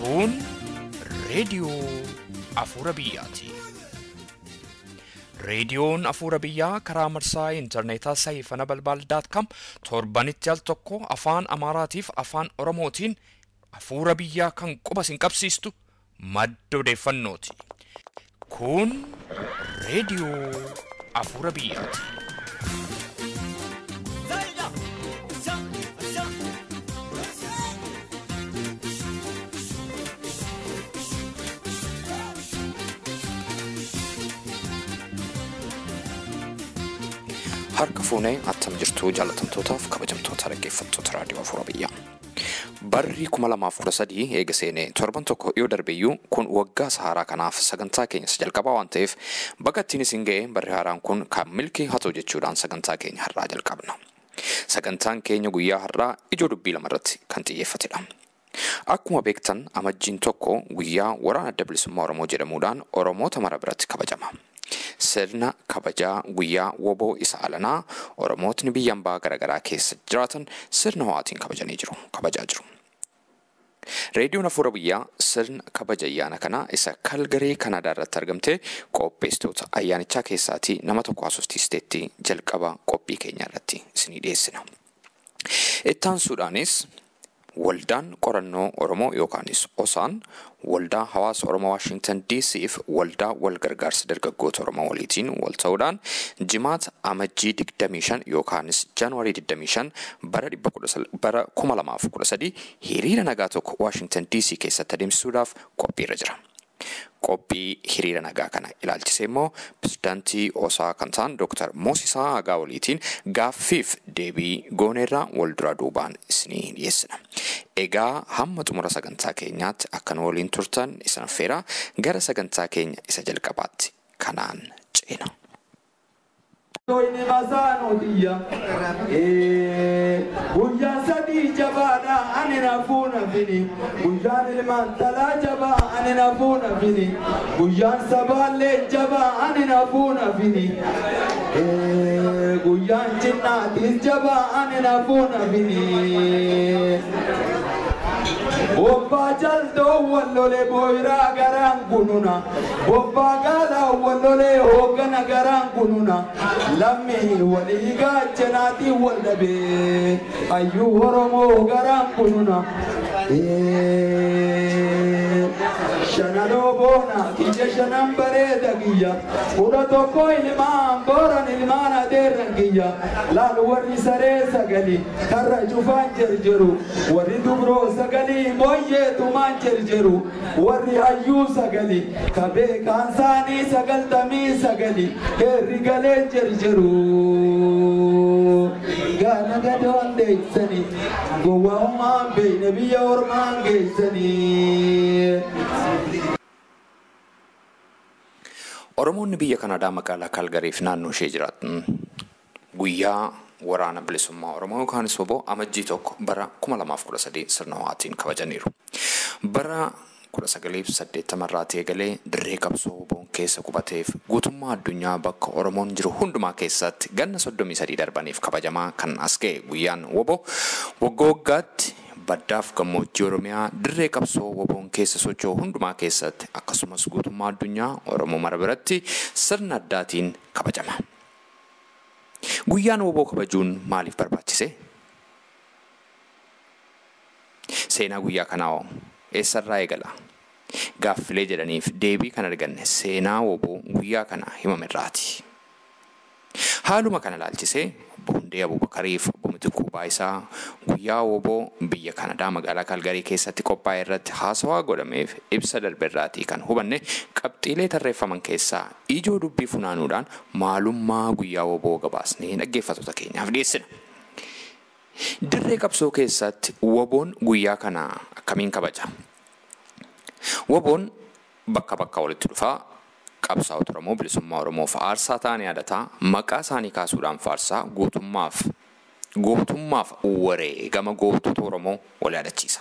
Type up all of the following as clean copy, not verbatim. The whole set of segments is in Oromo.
Kun reediyoo Afuura Biyyaati. Reediyoon Afuura Biyyaa karaa marsaa intarneetaa saayifana balbaal daat kaam torbanitti al tokko afaan Amaaraatiif afaan Oromootiin Afuura Biyyaa kan quba isin qabsiistu madda odeeffannooti. Kun reediyoo Afuura Biyyaati. Harka fuunee attam jirtuu jaallatamtootaaf kabajamtoota dhaggeeffattoota raadiyoo Afuura Biyyaa. Barri 2013 eega seenee torban tokko yoo darbeyyuu kun waggaa haaraa kanaaf sagantaa keenya isa jalqabaa waan ta'eef bakka ittiin isin ga'e barri haaraan kun kan milkii haa ta'u jechuudhaan sagantaa keenya har'aa jalqabna. Sagantaan keenya guyyaa har'aa ijoo dubbii lamarratti kan xiyyeeffatedha. Akkuma beektan amajjiin tokko guyyaa waraana adda bilisummaa Oromoo jedhamuudhaan Oromoota mara biratti kabajama. Sirna kabajaa guyyaa woboo isa alanaa Oromootni biyya ambaa garaagaraa keessa jiraatan sirna ho'aatiin kabajanii jiru, kabajaa jiru. Reediyoon Afuura Biyyaa sirna kabaja ayyaana kanaa isa Kalgaree Kanaadaa irratti argamte qopheessitoota ayyaanichaa keessaatii nama tokko haasofsiisteetti jalqaba qophii keenya irratti isinii dhiyeessina. Ittaansuudhaanis Waldaan Qorannoo Oromoo yookaanis OSAan Waldaa Hawaasa Oromoo Waashingtan DC'f Waldaa Walgargaarsa Dargaggoota Oromoo waliitiin wal ta'uudhaan jimaata amajjii 25 yookaanis Jaanuwaarii 25 bara bara 2013 hiriira nagaa tokko Waashingtan DC keessatti adeemsisuudhaaf qophiirra jira. Qophii hiriira nagaa kana ilaalchisee immoo pirezidaantii OSA kan ta'an Dr. Moosisaa Hagaa waliitiin gaaffiif deebii gooneerraa wal duraa duubaan isinii dhiyeessina. Egaa hamma xumura sagantaa keenyaatti akka nu waliin turtan isin affeeraa gara sagantaa keenya isa jalqabaatti kanaan ceena. Inni masaanotiyya guyyaan sadii jabaadha ani nafuu nafini guyyaan ilmaan talaa jabaa ani nafuu nafini guyyaan sabaallee jabaa ani nafuu nafini guyyaan cinnaatis jabaa ani nafuu nafini. Bobbaa jaldoo wallolee booyiraa garaan kununa bobbaa gaalaa wallolee hooggana garaan kununa lammii walii gaachanaatii wal dhabee hayyuu Oromoo garaan kununa. Shanaloo boona kiyya shanan bareeda kiyya 11 ilmaan booran ilmaan adeerran kiyya laal warri saree sagali karra cufaan jerjeru warri dubroo sagali mooyyeetumaan jerjeru warri hayyuu sagali ka beekaan saanii 99 heerri galee jerjeru. Gaana gadoon deeysanii gowwaa homaan beeyne biyya ormaan geeysanii. Oromoonni biyya Kanaadaa magaalaa Kaalgariif naannoo ishee jiraatan guyyaa waraana bilisummaa Oromoo yookaanis woboo amajjii tokko bara 2013 sirna ho'aatiin kabajaniiru. Bara 1980 irraa eegalee dirree qabsoo woboon keessa qubateef guutummaa addunyaa bakka Oromoon jiru hundumaa keessatti ganna 33 darbaniif kabajamaa kan as ga'e guyyaan woboo waggaa waggaatti baddaaf gammoojjii Oromiyaa dirree qabsoo woboon keessa socho'u hundumaa keessatti akkasumas guutummaa addunyaa Oromoo mara biratti sirna addaatiin kabajama. Guyyaan woboo kabajuun maaliif barbaachise? Seenaa guyyaa kanaa hoo eessarraa eegala? Gaaffilee jedhaniif deebii kan arganne seenaa woboo guyyaa kana himamerraati. Haaluma kana ilaalchisee obbo Hundee Abubakariif obbo Mitikuu Baayisaa guyyaa woboo biyya Kanadaa magaalaa Kaalgarii keessatti qophaa'e irratti haasawaa godhameef ibsa darberraatii kan hubanne qabxiilee tarreeffaman keessaa ijoo dubbii funaanuudhaan maalummaa guyyaa woboo gabaasnee dhaggeeffattoota keenyaaf dhiyeessina. Dirree qabsoo keessatti woboon guyyaa kana akkamiin kabaja? Woboon bakka bakka walitti dhufaa qabsaa'ota Oromoo bilisummaa Oromoof aarsaa ta'an yaadataa maqaa isaanii kaasuudhaan faarsaa gootummaaf wareegama gootota Oromoo wal yaadachiisa.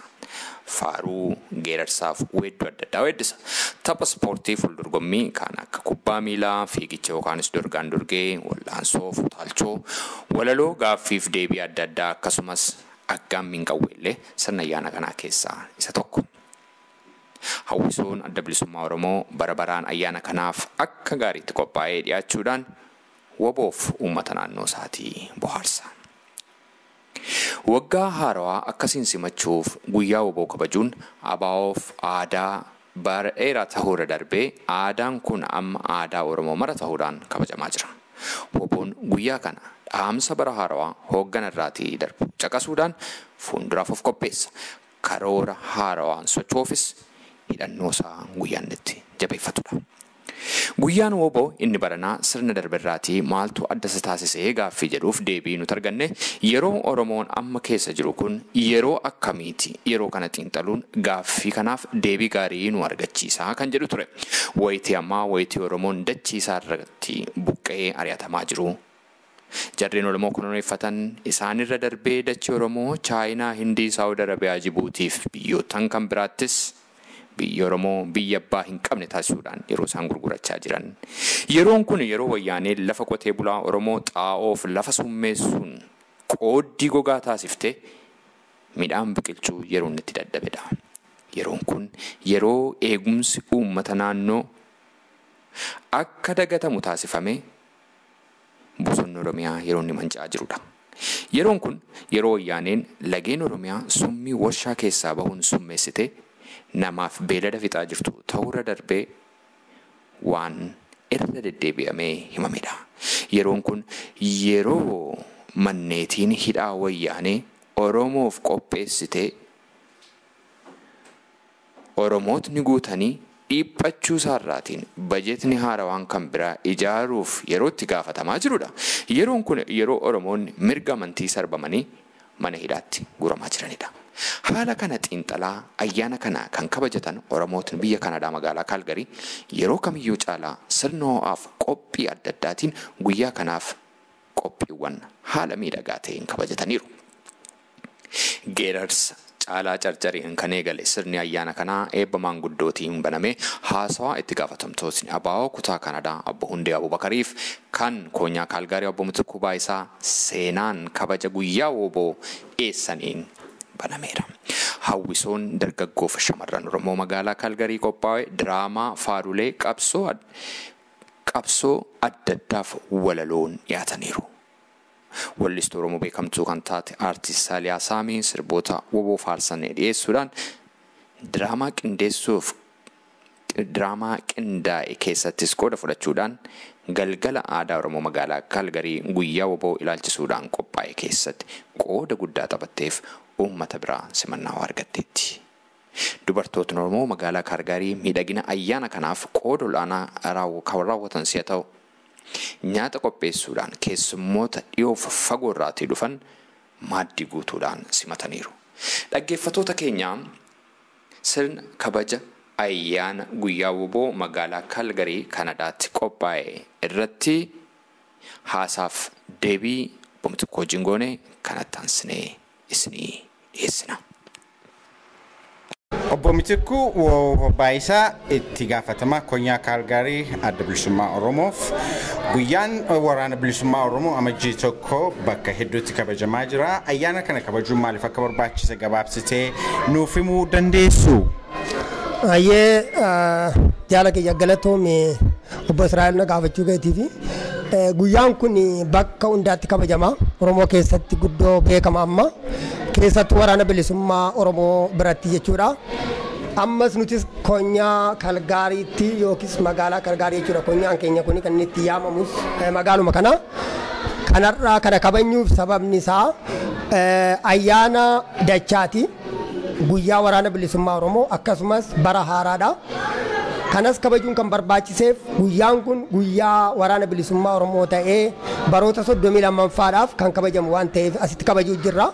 Faaruu geerarsaaf weedduu adda addaa weeddisa. Tapha ispoortii fuuldorgommii kan akka kubbaa miilaa, fiigicha yookaanis dorgaan dorgee, wallaansoo, futaalchoo, walaloo gaaffiif deebii adda addaa akkasumas aggaammiin qawweellee sirna ayyaana kanaa keessaa isa tokko. Hawwisoon Adda Bilisummaa Oromoo bara baraan ayyaana kanaaf akka gaariitti qophaa'ee dhiyaachuudhaan WBOf uummata naannoo isaatii bohaarsa. Waggaa haarawaa akkasiin simachuuf guyyaa WBO kabajuun ABOf aadaa bara dheeraa ta'uurra darbee aadaan kun amma aadaa Oromoo mara ta'uudhaan kabajamaa jira. WBOn guyyaa kana dhaamsa bara haarawaa hooggana irraatii darbu caqasuudhaan fuulduraaf of qopheessa. Karoora haarawaan sochoofis hidhannoo isaa guyyaan itti jabeeffatudha. Guyyaan WBO inni baranaa sirna darbe irraatii maaltu adda isa taasisee gaaffii jedhuuf deebii nuti arganne, yeroo Oromoon amma keessa jiru kun yeroo akkamiiti, yeroo kana xiinxaluun gaaffii kanaaf deebii gaarii nu argachiisaa kan jedhu ture. Wayitii ammaa wayitii Oromoon dachii isaa irratti buqqa'ee ari'atamaa jiru. Jarreen Oromoo koloneeffatan isaanirra darbee dachii Oromoo Chaayinaa, Hindii, Saawud Arabiyaa, Jibuutiif biyyootan kan biraattis biyya Oromoo biyya abbaa hin qabne taasisuudhaan yeroo isaan gurgurachaa jiran. Yeroon kun yeroo wayyaanee lafa qotee bulaa Oromoo xaa'oof lafa summeessuun qooddii gogaa taasiftee midhaan biqilchuu yeroo inni itti dadhabedha. Yeroon kun yeroo eegumsi uummata naannoo akka dagatamu taasifame bosonni Oromiyaa yeroo inni manca'aa jirudha. Yeroon kun yeroo wayyaaneen lageen Oromiyaa summii warshaa keessaa bahuun summeessite namaaf beelada fixaa jirtu ta'uurra darbee waan irra deddeebi'amee himamedha. Yeroon kun yeroo manneetiin hidhaa wayyaanee Oromoof qopheessite Oromootni guutanii dhiphachuu isaarraatiin bajetni haarawaan kan biraa ijaaruuf yeroo itti gaafatamaa jirudha. Yeroon kun yeroo Oromoonni mirga amantii sarbamanii mana hidhaatti guuramaa jiranidha. Haala kana xiinxalaa ayyaana kana kan kabajatan Oromootni biyya Kanadaa magaalaa Kaalgarii yeroo kamiyyuu caalaa sirna ho'aaf qophii adda addaatiin guyyaa kanaaf qophiiwwan haala miidhagaa ta'een kabajataniiru. Geerarsa Caalaa Carcariin kan eegale sirni ayyaana kanaa eebba maanguddootiin baname haasawaa itti gaafatamtootni ABO kutaa Kanadaa Obbo Hundee Abubakariif kan koonyaa Kaalgaarii Obbo Mitikuu Baayisaa seenaan kabaja guyyaa WBO dhiyeessaniin banameera. Hawwisoon dargaggoof shamarran Oromoo magaalaa Kaalgarii qophaa'e diraamaa faarulee qabsoo adda addaaf walaloon dhiyaataniiru. Wallistuu Oromoo beekamtuu kan taate Aartist Saaliyaa Saamii sirboota WBO faarsan dhiyeessuudhaan diraamaa qindeessuuf diraamaa qindaa'e keessattis qooda fudhachuudhaan galgala aadaa Oromoo magaalaa Kaalgarii guyyaa WBO ilaalchisuudhaan qophaa'e keessatti qooda guddaa taphatteef uummata biraa simannaa argatteetti. Dubartootni Oromoo magaalaa Kaalgarii miidhagina ayyaana kanaaf qooda olaanaa kan raawwatan si'a ta'u, nyaata qopheessuudhaan keessummoota dhiyoof fagoo irraatii dhufan maaddii guutuudhaan simataniiru. Dhaggeeffattoota keenya, sirna kabaja ayyaana guyyaa WBO magaalaa Kaalgarii Kanadaatti qophaa'e irratti haasaaf deebii Obbo Mitikuu wajjin goone kanatti aansinee isinii dhiyeessina. Obbo Mitikuu Baayisaa, itti gaafatamaa konyaa Kaalgaarii Adda Bilisummaa Oromoof, guyyaan waraana bilisummaa Oromoo Amajjii 1 bakka hedduutti kabajamaa jira. Ayyaana kana kabajuun maaliif akka barbaachise gabaabsitee nuuf himuu dandeessu? Ayyee, jaala kiyya, galatoome obbo Israa'el na gaafachuu keetiifi. Guyyaan kun bakka hundaatti kabajama. Oromoo keessatti guddoo beekama amma. Keessattuu waraana bilisummaa Oromoo biratti jechuudha. Ammas nutis konyaa Kalgaariitti yookiis magaalaa Kalgaarii jechuudha. Konyaan keenya kun kan inni itti yaamamus magaaluma kana. Kanarraa kana kabajnuuf sababni isaa ayyaana dachaati. Guyyaa waraana bilisummaa Oromoo akkasumas bara haaraadha. Kanas kabajuun kan barbaachiseef guyyaan kun guyyaa waraana bilisummaa Oromoo ta'ee baroota 32ffaadhaaf kan kabajamu waan ta'eef asitti kabajuu jirra.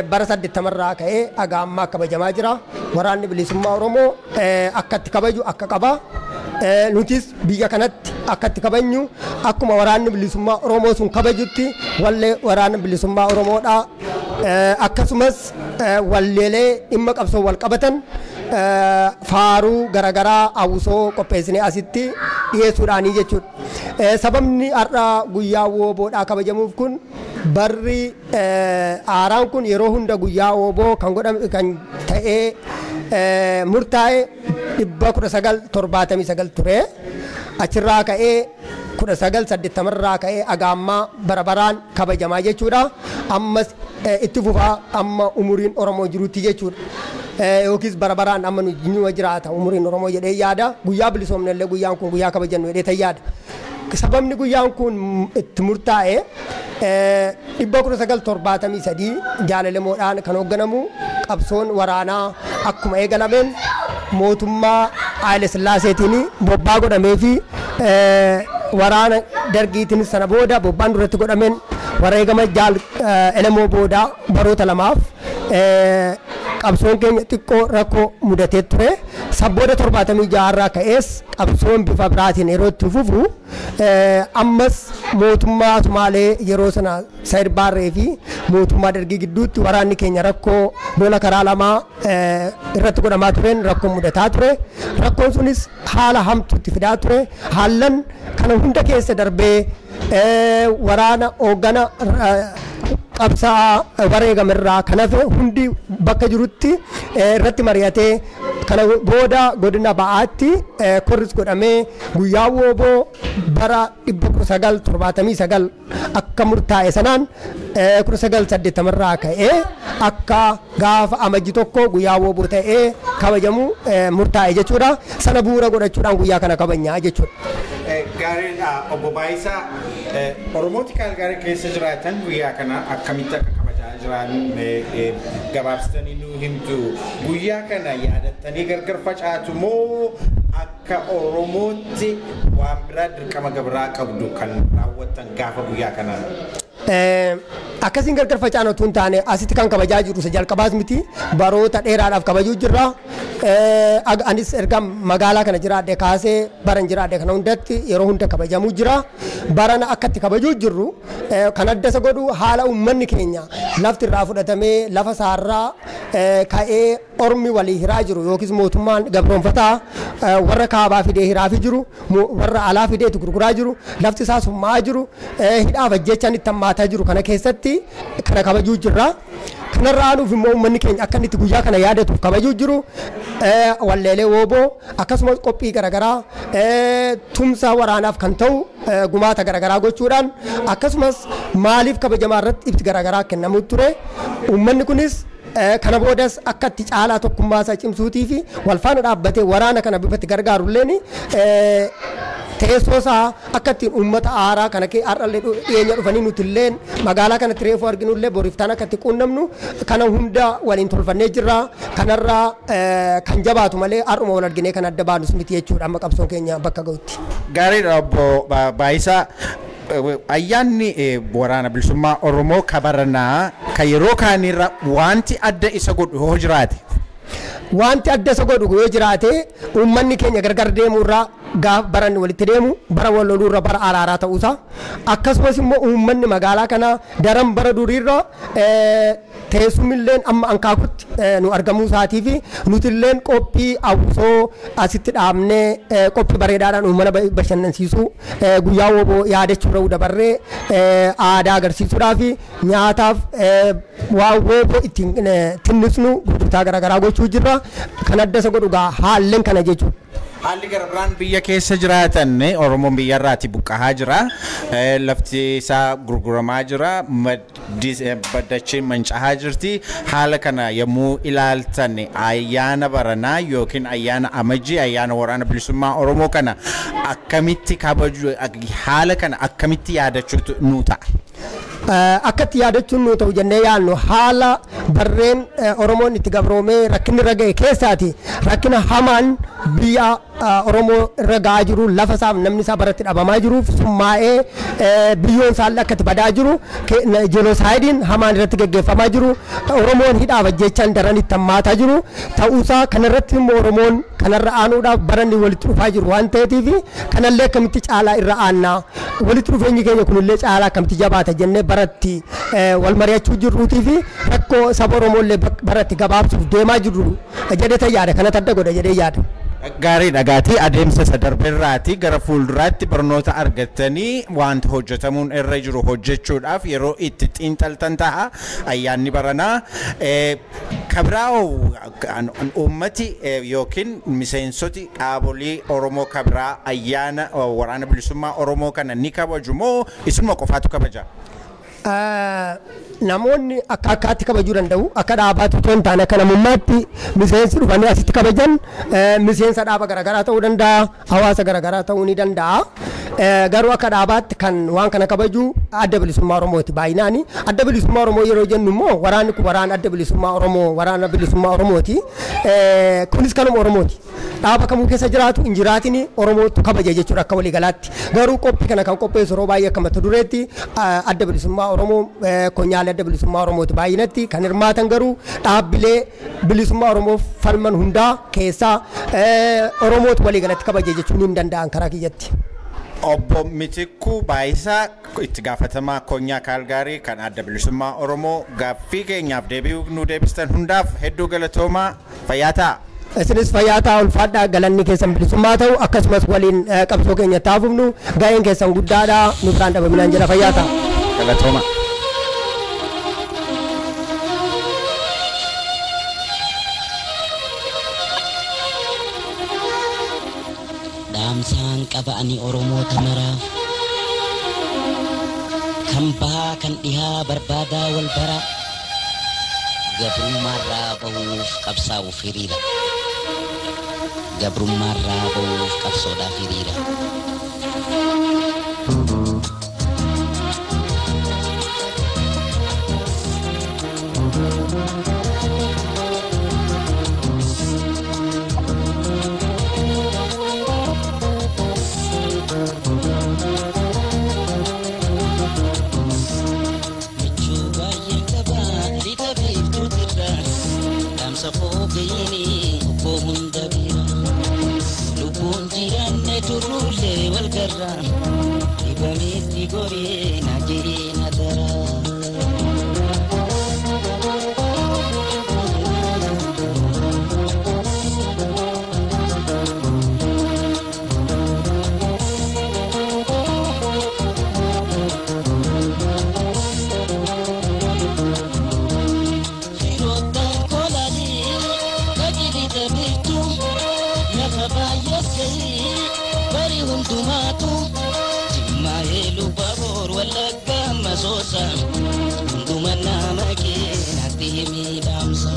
Bara 80rraa ka'ee haga ammaa kabajamaa jira. Waraanni bilisummaa Oromoo akka itti kabaju akka qaba. Nutis biyya kanatti akka itti kabajnu akkuma waraanni bilisummaa Oromoo sun kabajutti wallee waraana bilisummaa Oromoodha. Akkasumas walleelee dhimma qabsoo wal qabatan, faaruu garaagaraa hawwisoo qopheessinee asitti dhiyeessuudhaanii jechuudha. Sababni har'a guyyaa WBOdhaa kabajamuuf kun barri haaraan kun yeroo hunda guyyaa WBO kan godhame kan ta'ee murtaa'e. 1979 ture. Achirraa ka'ee 1980 irraa ka'ee agaammaa barabaraan kabajamaa jechuudha. Ammas itti fufaa amma umuriin Oromoo jirutti jechuudha. Yookiis barabaraan amma nu jiraata umuriin Oromoo jedhee yaada. Guyyaa bilisoomne illee guyyaan kun guyyaa kabajannu jedhee yaada. Sababni guyyaan kun itti murtaa'e 1973 jaalalamoodhaan kan hoogganamu qabsoon waraanaa akkuma eegalameen mootummaa Haayile Sillaaseetiin bobbaa godhamee fi waraana dargiitiin sana booda bobbaan duratti godhameen wareegama jaal Elemoo booda baroota lamaaf qabsoon keenya xiqqoo rakkoo mudatee ture. Sabbooda 76 irraa ka'ees qabsoon bifa biraatiin yeroo itti fufu ammas mootummaa Sumaalee yeroo sana Sayid Baarree fi mootummaa Dargii gidduutti waraanni keenya rakkoo lola karaa lamaa irratti godhamaa tureen rakkoo mudataa ture. Rakkoon sunis haala hamtuutti fidaa ture. Haallan kana hunda keessa darbee waraana hooggana qabsaa wareegamerraa kan hafe hundi bakka jirutti irratti mari'atee kana booda godina ba'aatti korris godhamee guyyaa wooboo bara 1979 akka murtaa'e sanaan 1980 irraa ka'ee akka gaafa amajji tokko guyyaa wooboo ta'ee kabajamu murtaa'e jechuudha. Sana bu'uura godhachuudhaan guyyaa kana kabajnaa jechuudha. Gaariidha. Obbo Baayisaa, Oromooti Kaalgaarii keessa jiraatan guyyaa kana akkamitti akka kabajaa jiran gabaabsitanii nu himtu. Guyyaa kana yaadattanii gargar facaatu moo akka Oromootti waan biraa dirqama gabiraa qabdu kan raawwattan gaafa guyyaa kanaa? Akkasiin gargar facaan otoo hin taane asitti kan kabajaa jirru isa jalqabaas miti, baroota dheeraadhaaf kabajuu jirra. Anis erga magaalaa kana jiraadhe kaasee baran jiraadhe kana hundatti yeroo hunda kabajamuu jira. Barana akkatti kabajuu jirru kan adda isa godhu haala uummanni keenya lafti irraa fudhatamee lafa isaarraa ka'ee ormi walii hiraa jiru yookiis mootummaan gabroonfataa warra kaabaa fidee hiraafi jiru, warra alaa fideetu gurguraa jiru, lafti isaa summaa jiru, hidhaaf ajjechaan itti hammaataa jiru kana keessatti kana kabajuu jirra. Kanarraa aanuuf immoo uummanni keenya akka inni itti guyyaa kana yaadatuuf kabajuu jiru walleelee wooboo akkasumas qophii garaagaraa tumsa waraanaaf kan ta'u gumaata garaagaraa gochuudhaan akkasumas maaliif kabajamaa irratti ibsi garaagaraa kennamuu ture. Uummanni kunis kana boodas akka itti caalaa tokkummaa isaa cimsuutii fi wal faana dhaabbatee waraana kana bifatti gargaarulleen teessoo isaa akka ittiin uummata aaraa kana har'allee dhiyeenya dhufanii nuti illeen magaalaa kanatti reefu arginullee boriiftaan akka itti quunnamnu kana hunda waliin tolfannee jirra. Kanarraa kan jabaatu malee har'uma wal arginee kan adda baanus miti jechuudha amma qabsoon keenya bakka ga'utti. Gaariidha obbo Baayisaa. Ayyaanni waraana bilisummaa Oromoo kabaranaa kan yeroo kaanirra wanti adda isa godhu yoo jiraate. Wanti adda isa godhu yoo jiraate uummanni keenya gargar deemuurraa gaaf baranni walitti deemu bara wal loluurra bara araaraa ta'uusaa akkasumas immoo uummanni magaalaa kanaa daran bara duriirra teessumilleen amma ankaakutti nu argamuu isaatii fi nutilleen qophii hawwisoo asitti dhaabnee qophii bareedaadhaan uummata bashannansiisuu guyyaa wooboo yaadachuu irra dabarree aadaa agarsiisuudhaa fi nyaataaf waan wooboo ittiin tinnisnu gurgurtaa garaagaraa gochuu jirra. Kan adda isa godhu gaa haalleen kana jechuudha. Haalli gara biraan biyya keessa jiraatan Oromoon biyyarraati buqqahaa jira. Lafti isaa gurguramaa jira. Baddacheen mancahaa jirti. Haala kana yommuu ilaaltan ayyaana baranaa yookiin ayyaana amajjii ayyaana waraana bilisummaa Oromoo kana akkamitti kabaju, haala kana akkamitti yaadachuutu nu ta'a? Akkatti yaadachuun nu ta'u jennee yaadnu haala barreen Oromoon itti gabroomee rakkinni irra ga'e keessaati. Rakkina hamaan biyya Oromoo irra ga'aa jiru, lafa isaaf namni isaa baratti dhabamaa jiruuf summaa'ee biyyoon isaallee akka itti badaa jiru, jenoosaaydiin hamaan irratti geggeeffamaa jiru, Oromoon hidhaaf ajjechaan daran itti hammaataa jiru ta'uusaa kanarratti immoo Oromoon kanarra aanuudhaaf baranni walitti dhufaa jiru waan ta'eetiif kanallee akkamitti caalaa irra aannaa walitti dhufeenyi keenya kunillee caalaa akkamitti jabaata jennee baratti wal mari'achuu jirruutii fi rakkoo saba Oromoollee baratti gabaabsuuf deemaa jirru jedhee yaada kanatti adda godha jedhee yaada. Gaarii dhagaatii adeemsa isa darbeerraati gara fuulduraatti barnoota argattanii wanta hojjetamuun irra jiru hojjechuudhaaf yeroo itti xiinxaltan ta'a ayyaanni baranaa. Kabiraa'oo uummati yookiin miseensoti dhaabolee Oromoo kabiraa ayyaana waraana bilisummaa Oromoo kana ni kabaju moo isinuma qofaatu kabaja? Namoonni akka akkaatti kabajuu danda'u. Akka dhaabaatti otoo hin taane akka namummaatti miseensi dhufanii asitti kabajan miseensa dhaaba garaagaraa ta'uu danda'a, hawaasa garaagaraa ta'uu ni danda'a. Garuu akka dhaabaatti kan waan kana kabaju Adda Bilisummaa Oromooti baay'inaani. Adda Bilisummaa Oromoo yeroo jennu immoo waraanni kun waraana Adda Bilisummaa Oromoo, waraana bilisummaa Oromooti. Kunis kanuma Oromooti. Dhaaba kamuu keessa jiraatu hin jiraatin Oromootu kabaja jechuudha akka waliigalaatti. Garuu qophii kana kan qopheessu yeroo baay'ee akka mata dureetti Adda Bilisummaa Oromoo, konyaalee Adda Bilisummaa Oromooti baay'inatti kan hirmaatan. Garuu dhaabbilee bilisummaa Oromoof falman hundaa keessaa Oromootu waliigalatti kabaja jechuun hin danda'an karaa kiyyatti. Obbo Mitikkuu Baayisaa, itti gaafatamaa konyaa Kaalgaarii kan Adda Bilisummaa Oromoo, gaaffii keenyaaf deebii nu deebistan hundaaf hedduu galatoomaa, fayyaa ta'a. Isinis fayyaa ta'a, ulfaadhaa, galanni keessan bilisummaa ta'u. Akkasumas waliin qabsoo keenya taafufnu, ga'een keessan guddaadha, nu biraan dhabaminaan jedha, fayyaa ta'a. Galatooma. Dhaamsaan qaba ani Oromoota maraaf, kan bahaa kan dhihaa barbaadaa wal bara, gabrummaarraa bahuuf qabsaa'uuf hiriira, gabrummaarraa bahuuf qabsoodhaaf hiriira. Michuu baay'een qaba lixa biiftuutirra, dhaamsa foogayini obbo hunda bira, lubbuun jiraanne turruullee wal garra, dhibameetti goree na jiree na dara. Firoottan kolaalii qajeelita biiftuu, lafa baay'ees gahii bari hundumaatu, Jimmaa eeluu baboor Wallaggaa masoosa, hunduma nama keenatti himii dhaamsa,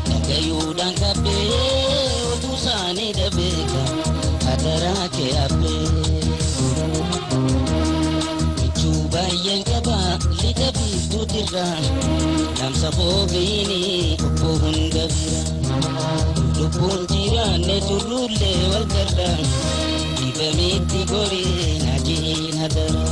dhagayuudhaan qabbee oduu isaanii dhabeeka hadaraa kee abbee. Michuu baay'een qaba lixa biiftuutirra, dhaamsa foogayini obbo hunda bira, lubbuun jiraanne turruullee wal garra, dhibameetti goree na jeen hadara.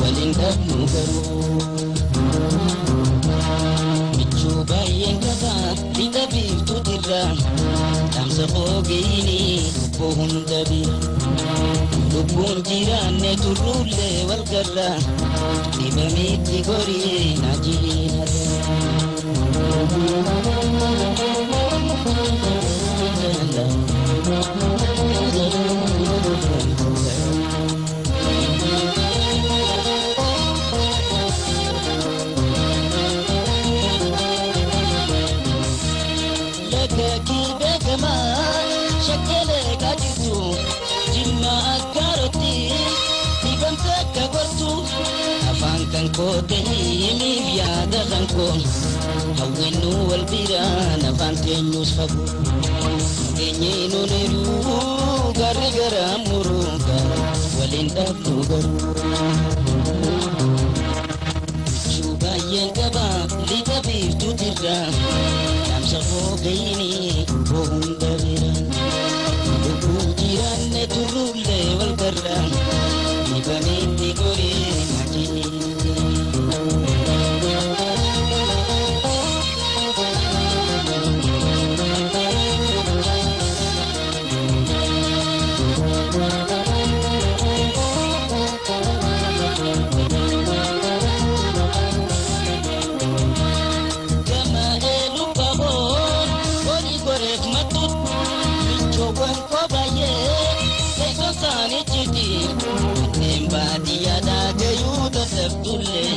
Waliin dhabnu garuu. Michuu baay'een qaba lixa biiftuutirra, dhaamsa foogayini obbo hunda bira, lubbuun jiraanne turruullee wal garra, dhibameetti gorii na jiina. Laga kibbee gamaa shakkalee kaajirtu, Jimma akkaarotti dhibamte akka gortu, afaan kan koo ta'ee yaada kan koo hawwennu wal biraan, afaan teenyus fagoo teenyee nuuniru garri gara muruu waliin dhabnu garuu. Baay'een qaba lixa biiftuutirra dhaamsa foogayini koo hunda bira lubbuun jiraanne turruullee wal garra dhibameetti goree naajii.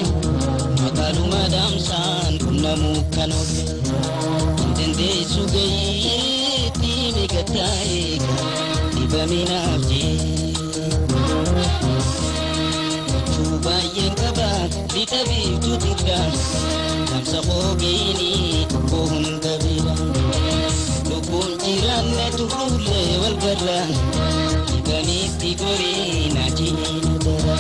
Magaaluma damsaan qunnamuu kan oolle dandeessu gahiitti miqattaa'e dhibaminaaf jee. Gochuu baay'een qaba lixa biiftuutirra damsa fogeeni koo hunda bira lubbuun jiraanne turruullee wal garra dhibamitti goree naajii dara.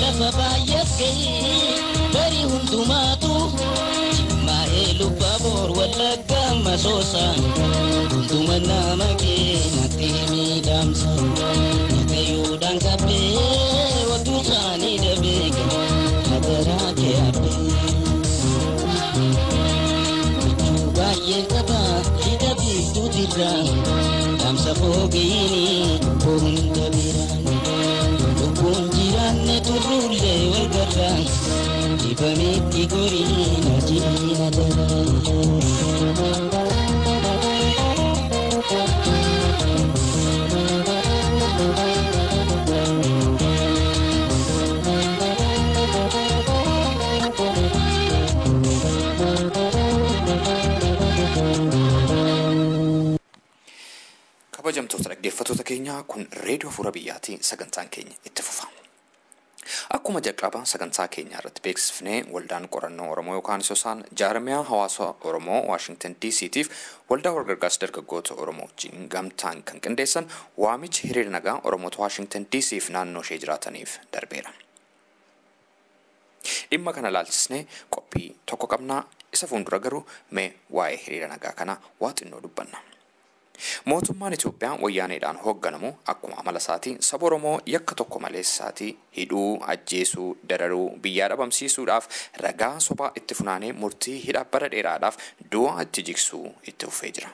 Lafa baay'eef gahee barii hundumaatu jimmaa'ee lubba boor wallagga masoosa hunduma nama keenyatti miidhamsa nagayuudhaan qabbee oduu isaanii dabee hadaraa kee abbee. Gochuu baay'een qaba hidha biiftuutirra dhaamsa fogeeni hunda biraan. Lubbuun jiraanne turruullee wal garra dhibameetti gorii naajii na dara. Kabajamtoota dhaggeeffattoota keenya, kun reediyoo Afuura Biyyaatii, sagantaan keenya itti fufa. Akkuma jalqaba sagantaa keenya irratti beeksifnee, waldaan qorannoo Oromoo yookaan Sosaan jaarmiyaa hawaasa Oromoo Waashingtan DCtiif waldaa walgargaarsa dargaggoota Oromoo wajjin gamtaan kan qindeessan waamichi hiriira nagaa Oromoota Waashingtan DCf naannoo ishee jiraataniif darbeera. Dhimma kana ilaalchisnee qophii tokko qabnaa, isa fuuldura garuu mee waa'ee hiriira nagaa kana waa xinnoo dubbanna. Mootummaan Itoophiyaa wayyaaneedhaan hoogganamu akkuma amala isaatii saba Oromoo yakka tokko malee isaatii hidhuu, ajjeesuu, dararuu, biyyaa dhabamsiisuudhaaf ragaa sobaa itti funaanee murtii hidhaa bara dheeraadhaaf du'a itti jigsuu itti fufee jira.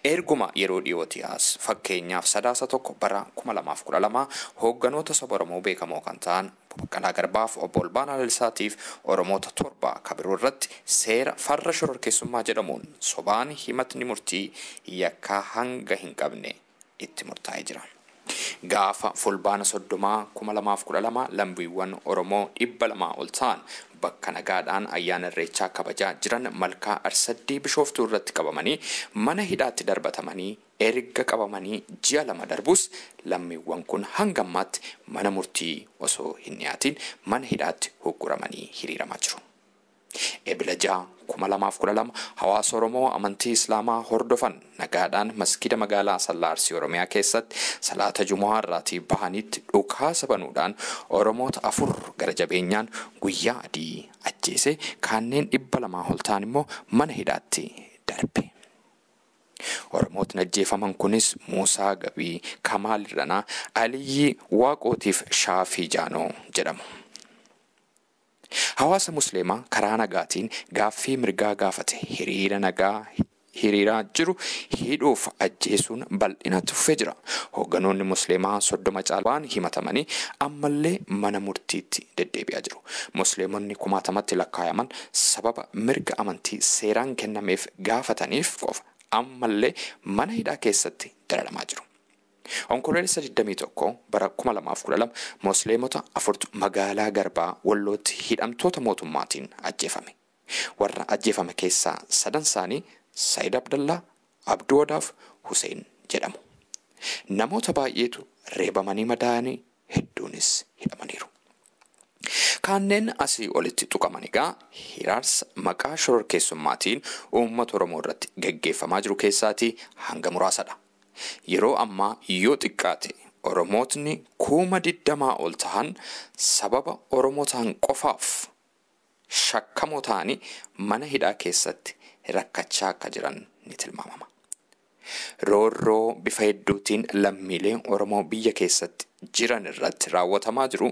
Erguma yeroo dhiyootii as, fakkeenyaaf Sadaasa 1 bara 2012, hoogganoota saba Oromoo beekamoo kan ta'an Obbo Baqqalaa Garbaaf Obbo Olbaanaa Lalisaatiif Oromoota 7 kabiroo irratti seera farra shororkeessummaa jedhamuun sobaan himatni murtii yakkaa hanga hin qabne itti murtaa'ee jira. Gaafa Fulbaana 30 2012 lammiiwwan Oromoo 200 ol ta'an bakka nagaadhaan ayyaana Irreechaa kabajaa jiran malkaa Arsaddii Bishooftuu irratti qabamanii mana hidhaatti darbatamanii, erga qabamanii ji'a 2 darbus lammiiwwan kun hanga ammaatti mana murtii osoo hin dhiyaatin mana hidhaatti hogguramanii hiriiramaa jiru. Ebila 6 2012 hawaasa Oromoo amantii Islaamaa hordofan nagaadhaan maskida magaalaa Asallaa Arsii Oromiyaa keessatti salaata Jumu'aa irraatii bahanitti dhukaasa banuudhaan Oromoota 4 gara jabeenyaan guyyaa adii ajjeese, kanneen 200 ol ta'an immoo mana hidhaatti darbe. Oromootni ajjeefaman kunis Muusaa Gabii, Kamaal Irranaa, Aliyyi Waaqootiif Shaafii Jaanoo jedhamu. Hawaasa Musliimaa karaa nagaatiin gaaffii mirgaa gaafate hiriira nagaa hiriiraa jiru hidhuuf ajjeesuun bal'inatti fufee jira. Hoogganoonni Musliimaa 30 caalaan himatamanii ammallee mana murtiitti deddeebi'aa jiru. Musliimonni kumaatamatti lakkaayaman sababa mirga amantii seeraan kennameef gaafataniif qofa ammallee mana hidhaa keessatti dararamaa jiru. Onkoloolessa 21 bara 2012 Musliimota 4tu magaalaa Garbaa Wallootti hidhamtoota mootummaatiin ajjeefame. Warra ajjeefame keessaa sadan isaanii Saayid Abdallaa, Abduu Odaaf Huseen jedhamu. Namoota baay'eetu reebamanii madaa'anii hedduunis hidhamaniiru. Kanneen asii olitti tuqaman egaa hiraarsa maqaa shororkeessummaatiin uummata Oromoo irratti gaggeeffamaa jiru keessaatii hanga muraasadha. Yeroo ammaa yoo xiqqaate Oromootni 20,000 ol tahan sababa Oromoo ta'an qofaaf shakkamoo ta'anii mana hidhaa keessatti rakkachaa akka jiran ni tilmaamama. Roorroo bifa hedduutiin lammiileen Oromoo biyya keessatti jiran irratti raawwatamaa jiru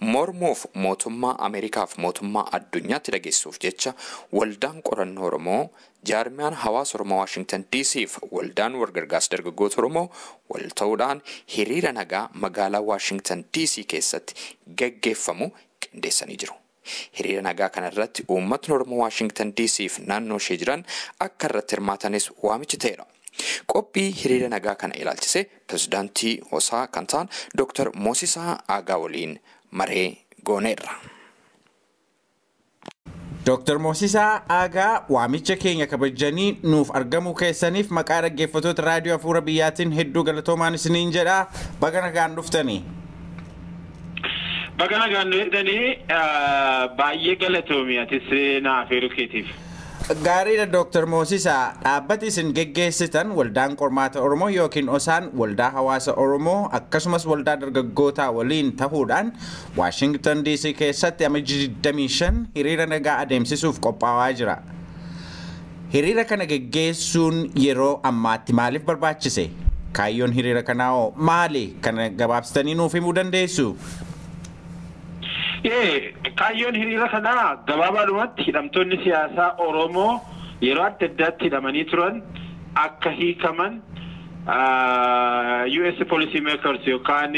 mormuuf mootummaa Ameerikaaf mootummaa addunyaatti dhageessuuf jecha waldaan qorannoo Oromoo, jaarmiyaan hawaasa Oromoo Waashingtan DC'f waldaan walgargaarsa dargaggoota Oromoo wal ta'uudhaan hiriira nagaa magaalaa Waashingtan DC keessatti gaggeeffamu qindeessanii jiru. Hiriira nagaa kanarratti uummatni Oromoo Waashingtan DC'f naannoo ishee jiran akka irratti hirmaatanis waamichi ta'eera. Qophii hiriira nagaa kana ilaalchise pirezidaantii Hosaa kan ta'an Dr. Moosisaa Aagaa waliin maree gooneerra. Dr. Moosisaa Aagaa, waamicha keenya kabajanii nuuf argamuu keessaniif maqaa dhaggeeffattoota raadiyoo Afuura Biyyaatiin hedduu galatoomaan isiniin jedha. Baga nagaan dhuftanii. Baga nagaan dhuftanii, baay'ee galatoomi atis naaf eeruu keetiif. Gaariidha Dr. Moosisaa, dhaabbati isin geggeessitan waldaan qormaata Oromoo yookiin OSAN waldaa hawaasa Oromoo akkasumas waldaa dargaggootaa waliin ta'uudhaan Waashingtan DC keessatti amajjii 25 hiriira nagaa adeemsisuuf qophaa'aa jira. Hiriira kana geggeessuun yeroo ammaatti maaliif barbaachise? Kaayyoon hiriira kanaa hoo maali? Kana gabaabsitanii nuuf himuu dandeessu? Kaayyoon hiriira kanaa gabaabaadhumatti hidhamtoonni siyaasaa Oromoo yeroo adda addaatti hidhamanii turan akka hiikaman, US policy makers yookaan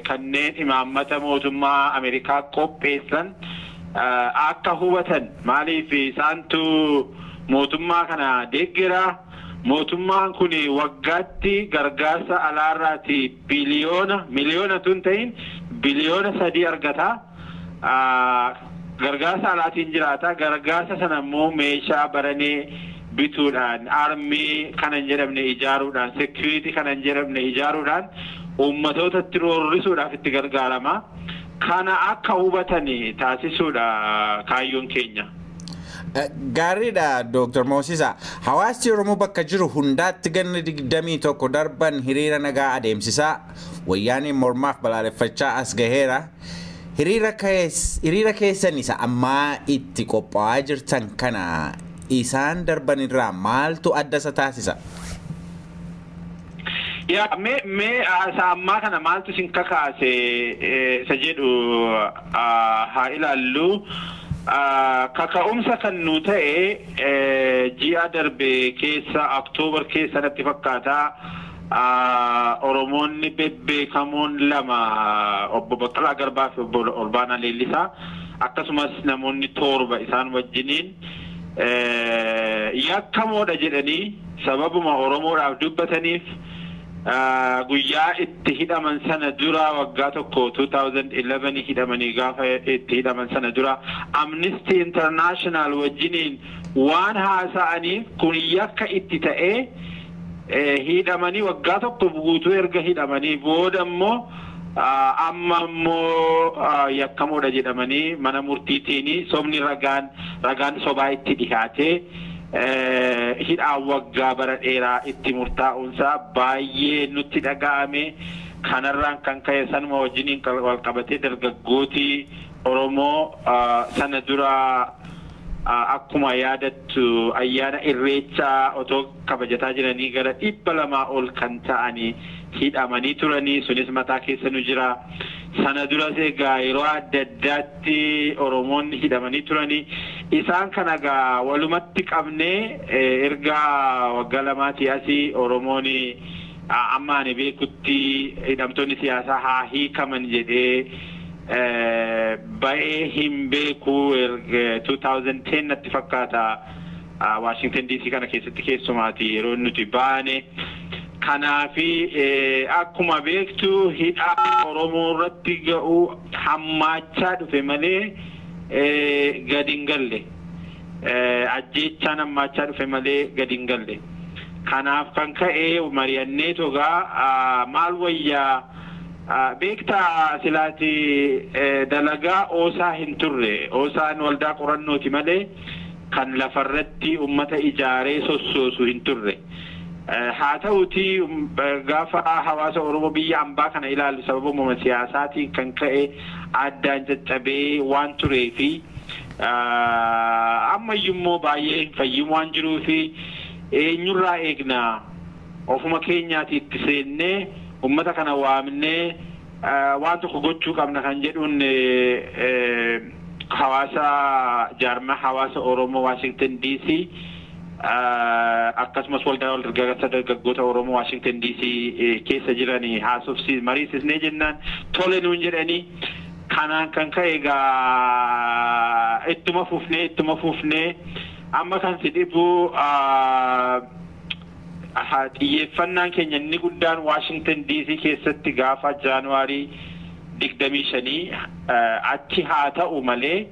kanneen imaammata mootummaa Ameerikaa qopheessan akka hubatan, maaliif isaantu mootummaa kana deeggera. Mootummaan kun waggaatti gargaarsa alaarraati biliyoona, miliyoona tun ta'in, biliyoona 3 argata. Gargaarsa alaatiin jiraata. Gargaarsa sana immoo meeshaa baranee bituudhaan, army kana hin jedhamne ijaaruudhaan, security kana hin jedhamne ijaaruudhaan uummatootatti roorrisuudhaaf itti gargaarama. Kana akka hubatan taasisuudha kaayyoon keenya. Gaariidha Dr. Moosisaa. Hawaasni Oromoo bakka jiru hundaatti ganna 21 darban hiriira nagaa adeemsisaa wayyaaniin mormaaf balaaleffachaa as gaheera. Hiriira keessan isa ammaa itti qophaa'aa jirtan kana isaan darban irraa maaltu adda isa taasisa? Yaa, mee isa ammaa kana maaltu isin kakaase isa jedhu haa ilaallu. Kaka'umsa kan nu ta'e ji'a darbe keessa, Oktoobar keessa natti fakkaata, Oromoonni bebbeekamoon lama, obbo Baqqalaa Garbaa fi obbo Olbaanaa Leellisaa, akkasumas namoonni torba isaan wajjiniin yakkamoodha jedhanii sababuma Oromoodhaaf dubbataniif guyyaa itti hidhaman sana dura waggaa tokko, 2011 hidhamanii, gaafa itti hidhaman sana dura Amnesty International wajjiniin waan haasa'aniif kun yakka itti ta'ee hidhamanii, waggaa tokko guutuu erga hidhamanii booda immoo amma immoo yakkamoodha jedhamanii mana murtiitiin sobni ragaan sobaa itti dhihaatee hidhaan waggaa bara dheeraa itti murtaa'uunsaa baay'ee nutti dhaga'ame. Kanarraan kan ka'e sanuma wajjiniin wal qabatee dargaggootii Oromoo sana dura akkuma yaadattu ayyaana Irreechaa otoo kabajataa jiranii gara 200 ol kan ta'anii hidhamanii turanii, sunis mataa keessa nu jira. Sana duras egaa yeroo adda addaatti Oromoonni hidhamanii turanii, isaan kana egaa walumatti qabnee erga waggaa lamaatii asii Oromoon amma ani beekutti hidhamtoonni siyaasaa haa hiikaman jedhee ba'ee hin beeku. 2010 natti fakkaata Washington DC kana keessatti keessumaati yeroo nuti baane. Kanaafi akkuma beektu hidhaa Oromoo irratti ga'u hammaachaa dhufe malee gadi hin galle. Ajjeechaan hammaachaa dhufe malee gadi hin galle. Kanaaf kan ka'e mari'annee togaa maal wayyaa beektaa silaati dalagaa OSA hin turre. OSAn waldaa qorannooti malee kan lafarratti ummata ijaaree sossoosu hin turre. Haa ta'uti gaafa hawaasa Oromoo biyya ambaa kana ilaalu sababuma siyaasaatiin kan ka'e addaan caccabee waan turee fi ammayyummoo baay'ee hin fayyin waan jiruu fi eenyurraa eegnaa ofuma keenyaati itti seennee ummata kana waamnee waan tokko gochuu qabna kan jedhuun hawaasa jaarmaa hawaasa Oromoo Washington DC akkasumas waldaa waldargaggeessa dargaggoota Oromoo Washington DC keessa jiranii haasofsiis mariisisnee jennaan tole nuun jedhanii kanaan kan ka'e egaa ittuma fufnee amma kan si dhibu xiyyeeffannaan keenya inni guddaan Washington DC keessatti gaafa Jaanuwaarii 25 achi haa ta'u malee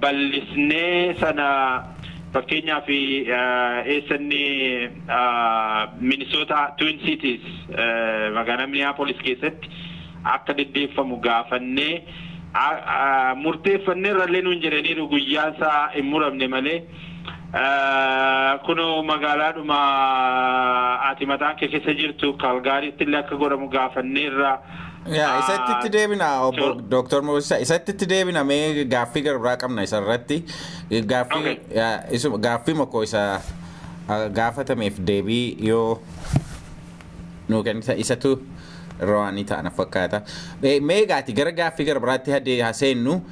bal'isnee sana fakkeenyaaf eessanni Minnesota Twin Cities, magaalaa Minneapolis keessatti akka deddeeffamu gaafannee murteeffannee irrallee nuun jedhaniiru, guyyaan isaa hin muramne malee. Kunoo magaalaadhuma ati mataan kee keessa jirtu Kaalgaariitti illee akka godhamu gaafanneerra. Yaa, isatti itti deebina, obbo Dooktar Moosisaa, isatti itti deebina. Mee gaaffii gara biraa qabna isarratti. Gaaffii isuma gaaffii makoo isa gaafatameef deebii yoo nuu kennita isatu rawaanii ta'an fakkaata. Mee gaati gara gaaffii gara biraatti haseennu,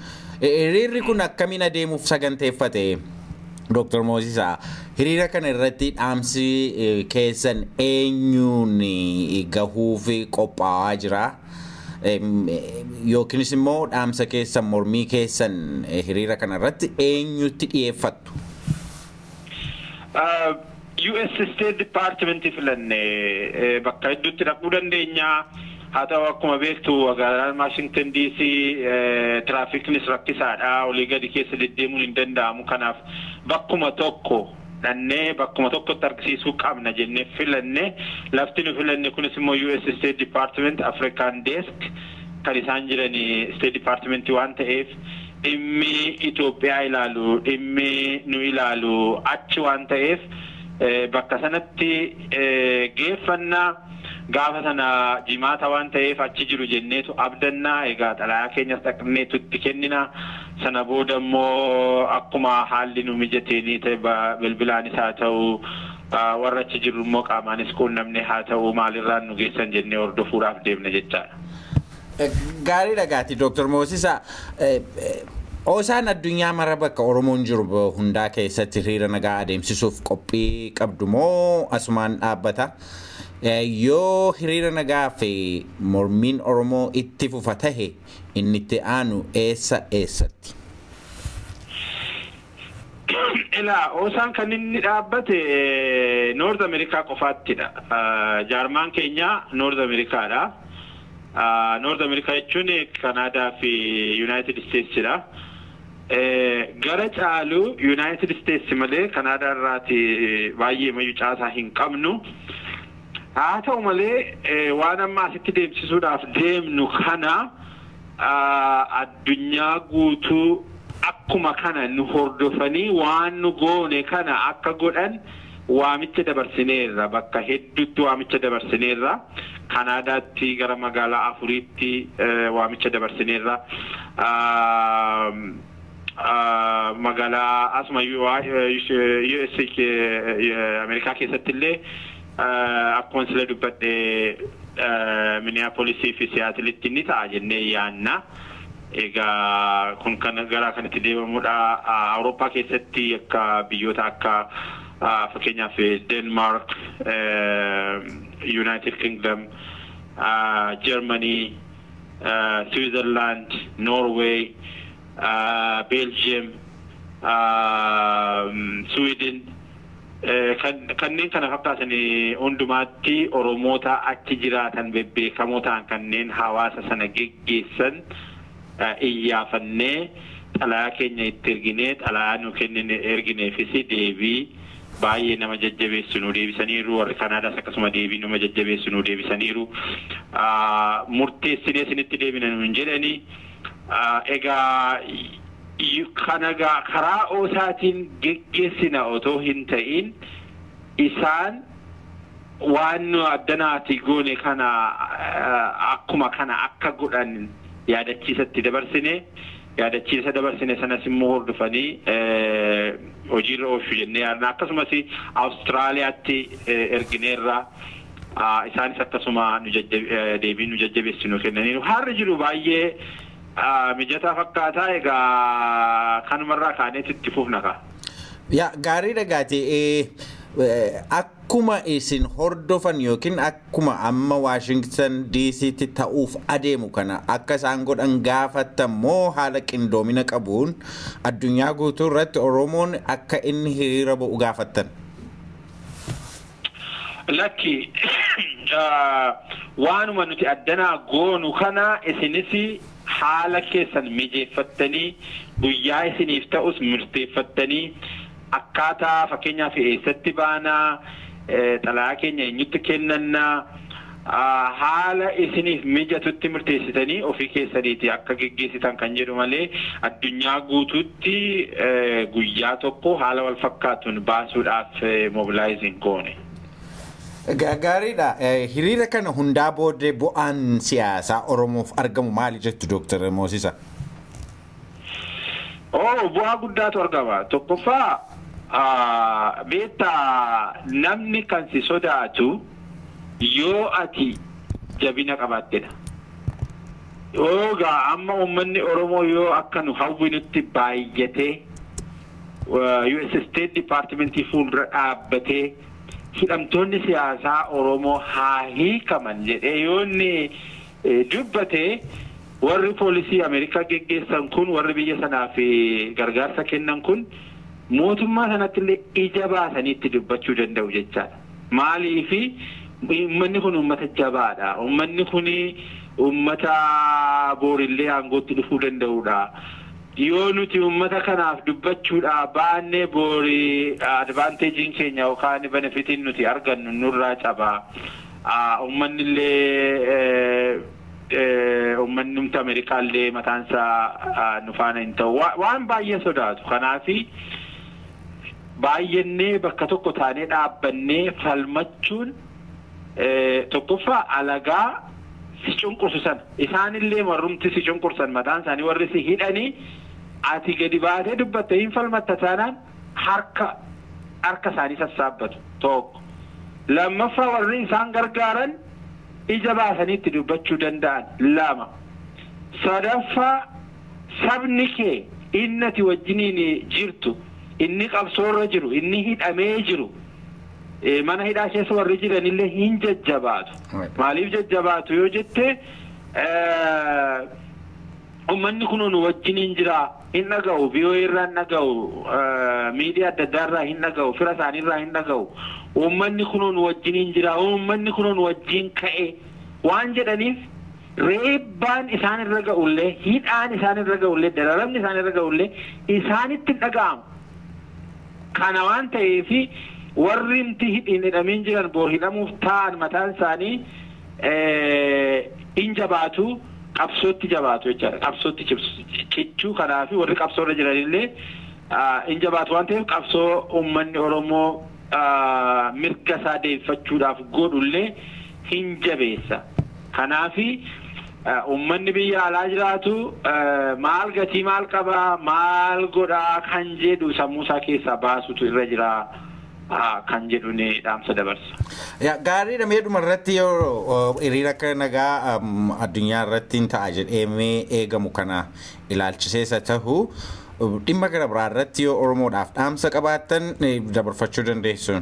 hiriirri kun akkamiin adeemuuf saganteeffate? Dooktar Moosisaa, hiriira kana irratti dhaamsi keessan eenyuun gahuuf qophaa'aa jira? Yookiinis immoo dhaamsa keessan, mormii keessan hiriira kana irratti eenyutti dhiyeeffattu? US State Department filanne. Bakka hedduutti dhaquu dandeenya. Haa ta'u, akkuma beektu magaalaan Washington DC tiraafiknis rakkisaadha. Olii gadi keessa deddeemuun hin danda'amu. Kanaaf bakkuma tokko dhannee bakkuma tokkotti argisiisuu qabna jennee filanne. Lafti nu filanne kunis immoo US State Department African Desk kan isaan jiran State Department waan ta'eef, dhimmi Itoophiyaa ilaalu, dhimmi nu ilaalu achi waan ta'eef bakka sanatti geeffannaa. Gaafa sana Jimaata waan ta'eef achi jiru jenneetu abdannaa. Egaa xalayaa keenyas dhaqneetu itti kennina. Sana booda immoo akkuma haalli nu mijateenii ta'e bilbilaanis haa ta'u, warra achi jiru immoo qaamaanis quunnamne haa ta'u, maalirraan nu geessan jennee hordofuudhaaf deemna jechaadha. Gaarii dhagaati, Dooktar Moosisaa. OSAn addunyaa mara bakka Oromoon jiru hundaa keessatti hiriira nagaa adeemsisuuf qophii qabdu moo asumaan dhaabbata? Yoo hiriira nagaa fi mormiin Oromoo itti fufa tahe, inni itti aanu eessa eessatti? Ilaa, OSAn kan inni dhaabbate North America qofaattidha. Jaarmaan keenya North Americaadha. North America jechuun Kanaadaa fi United Statesidha. Gara caalu United States malee Kanaadaa irraati baay'ee mayyuu caasaa hin qabnu. Haa ta'u malee waan amma asitti deemsisuudhaaf deemnu kana addunyaa guutuu akkuma kana nu hordofanii waan nu goone kana akka godhan waamicha dabarsineerra, bakka hedduutti waamicha dabarsineerra. Kanaadaatti gara magaalaa afuriitti waamicha dabarsineerra. Magaalaa asuma US Ameerikaa keessatti illee akkuma sila dubbadhe Minneapolisii fi Seattle ni ta'a jennee yaanna. Egaa kun kan gara kanatti deemamudha. Awurooppaa keessatti akka biyyoota akka fakkeenyaaf Denmark, United Kingdom, Germany, Switzerland, Norway, Belgium, Sweden, kanneen kana fakkaatan hundumaatti Oromoota achi jiraatan bebbeekamoo ta'an kanneen hawaasa sana geggeessan iyyaafannee xalayaa keenya itti erginee xalayaa nu kennine ergineefis deebii Baay'ee nama jajjabeessu nu deebisaniiru. Warri Kanaadaas akkasuma deebii nama jajjabeessu nu deebisaniiru. Murteessinee isinitti deebina nuun jedhanii. Egaa kana karaa oosaatiin geggeessina otoo hin ta'in, isaan waan nu addanaati goone kana akkuma kana akka godhan yaadachiisatti dabarsine. Yaadachiisa dabarsine sanas immoo hordofanii hojiirra oolchu jennee yaadna. Akkasumas Awustiraaliyaatti ergineerra, isaanis akkasuma deebii nu jajjabeessu nu kennaniiru. Harri jiru baay'ee mijataa fakkaataa. Egaa kanumarraa kaaneet itti fufna kaa. Yaa, gaarii dhagaati. Akkuma isin hordofan yookiin akkuma amma Waashingtan DC'tti ta'uuf adeemu kana akka isaan godhan gaafattan moo, haala qindoomina qabuun addunyaa guutuu irratti Oromoon akka inni hiriira ba'u gaafattan? Lakki, waanuma nuti addanaa goonu kana isinis haala keessan mijeeffattanii, guyyaa isiniif ta'us murteeffattanii, akkaataa fakkeenyaaf eessatti baanaa, xalayaa keenya eenyutti kennannaa, haala isiniif mijatutti murteessitanii ofii keessaniiti akka geggeessitan kan jedhu malee, addunyaa guutuutti guyyaa tokko haala wal fakkaatuun baasuudhaaf mobilizing goone. Gaariidha. Hiriira kana hundaa booddee bu'aan siyaasaa Oromoof argamu maali jettu, Dooktar Moosisa? Oh, bu'aa guddaatu argama. Tokkoffaa, beektaa, namni kan si sodaatu yoo ati jabina qabaattedha. Yoogaa amma uummanni Oromoo yoo akka nu hawwinutti baay'atee US State Departmentii fuuldura dhaabbatee hidhamtoonni siyaasaa Oromoo haa hiikaman jedhee yoo inni dubbate, warri poolisii Ameerikaa geggeessan kun, warri biyya sanaaf gargaarsa kennan kun, mootummaa sanatti illee ija baasanii itti dubbachuu danda'u jechaadha. Maaliifi, uummanni kun uummata jabaadha. Uummanni kun uummata boorillee aangootti dhufuu danda'udha. Yoo nuti uummata kanaaf dubbachuudhaa baannee, boori advantageiin keenya yookaan benefitiin nuti argannu nurraa cabaa. Uummanni illee, uummanni numti Ameerikaa illee mataan isaa nu faana hin ta'u. Waan baay'ee sodaatu. Kanaafi baay'annee bakka tokko taanee dhaabbannee falmachuun, tokkoffaa alagaa si cunqursu sana, isaanillee warrumti si cunqursan mataan isaanii warri si hidhanii, ati gadi baatee dubbatte hin falmatta taanaan harka harka isaanii sassaabbatu tokko. Lammaffaa, warri isaan gargaaran ija baasanii itti dubbachuu danda'an lama. Sadaffaa, sabni kee inni ati wajjiniin jirtu, inni qabsoorra jiru, inni hidhamee jiru, mana hidhaa keessa warri jiranillee hin jajjabaatu. Maaliif jajjabaatu yoo jette, uummanni kun nu wajjiniin jira, hin dhaga'u, VOA irraa hin dhaga'u, miidiyaa adda addaa irraa hin dhaga'u, fira isaanii irraa hin dhaga'u. Uummanni kun nu wajjiniin jira, uummanni kun nu wajjin ka'e waan jedhaniif, reebbaan isaan irra ga'ullee, hidhaan isaan irra ga'ullee, dararamni isaan irra ga'ullee isaanitti hin dhaga'amu. Kana waan ta'eef, warri inti hin hidhamiin jiran, boor hidhamuuf ta'an, mataan isaanii hin jabaatu, qabsootti jabaatu jechaadha. Qabsootti cichuu. Kanaaf warri qabsoorra jiranillee hin jabaatu waan ta'eef, qabsoo uummanni Oromoo mirga isaa deeffachuudhaaf godhullee hin jabeessa. Kanaafi uummanni biyya alaa jiraatu maal gatii maal qabaa, maal godhaa kan jedhu sammuu isaa keessaa baasutu irra jira kan jedhu ni dhaamsa dabarsa. Gaariidha. Meedhuma irratti, yoo hiriira akka nagaa addunyaa irratti hin ta'a jedhamee eegamu kana ilaalchiseessa ta'u, dhimma gara biraa irratti yoo Oromoodhaaf dhaamsa qabaattan dabarfachuu dandeessu.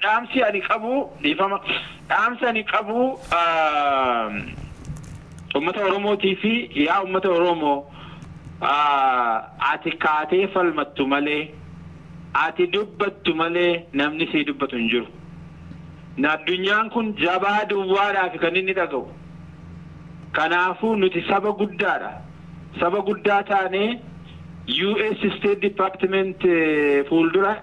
Dhaamsi ani qabu, dhiifama, dhaamsi ani qabu uummata Oromootii fi yaa uummata Oromoo, ati kaatee falmattu malee, ati dubbattu malee, namni sii dubbatu hin jiru. Addunyaan kun jabaa duwwaadhaaf kan inni dhaga'u. Kanaafuu nuti saba guddaadha. Saba guddaa taanee US State Department fuuldura